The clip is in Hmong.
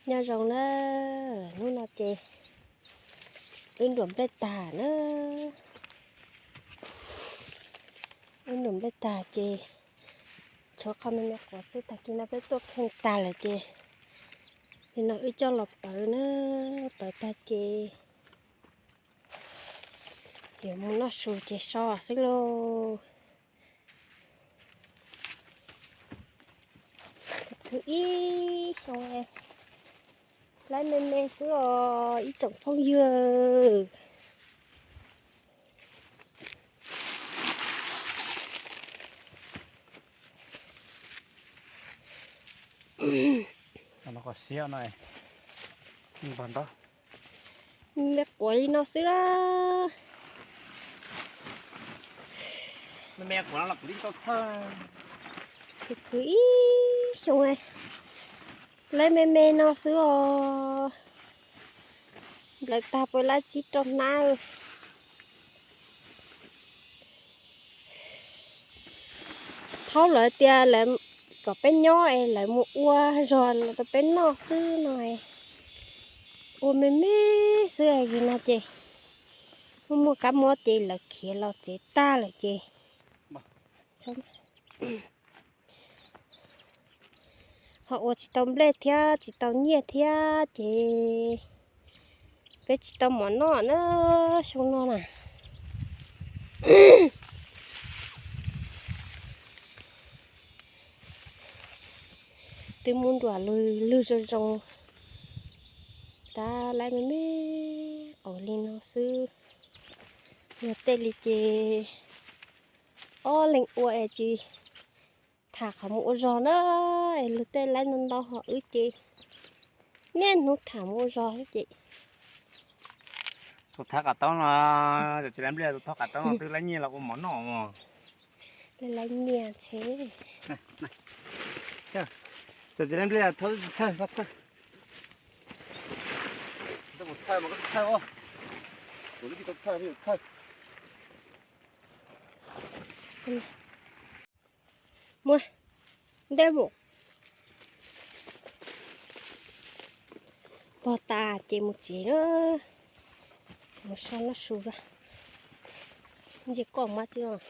Nyob zoo na, hnub no ces wb nruam nplej tag na. Wb nruam nplej tag ces tshuav qhov me me quav xwb, tag kis no peb tuaj kheej tag lawm ces nim no wb coj los pawv na, pawv tag ces yuav mus noj su ces so xwb lauj. Khwv ib xyoo, laib me me xwb os ib tsoom phooj ywg. Me quav li no xwb la. Khwv khwv ib xyoo, laib me me no xwb os. Nplawm tag pua laib tsib rau hnab. Thaum lawv tias lawv kom peb nyob es lawv mus ua zog los rau peb noj xwb no, ua me me xwb li no ces muaj muaj kab mob ces lawv khiav los tsev tag lawm ces ho ua tsis tau nplej thiab tsis tau nyiaj thiab ces peb tsis tau mov noj na xyoo no na. Twb muab nruam lwg lwg zoo zoo, tab laib me me quav li no xwb. Yog tej li ces ob leeg ua es tsis tham qhov mus ua zog na, es luag tej laib ntau ntau ho wb ces niaj hnub tham mus ua zog xwb ces. Tus thab qav taub no, tsis laib nplej, tus thab qav taub no twb laib nyiaj los ua mov noj mog. Laib nyiaj ntshe. Tsis laib nplej, txhawj, txhawj, txhawj. Txhawj os. Kuv txhawj, txhawj. Muab ntej mus. Pog tas ces mus tsev na. Mus so noj su. Ntsia koj mas tsis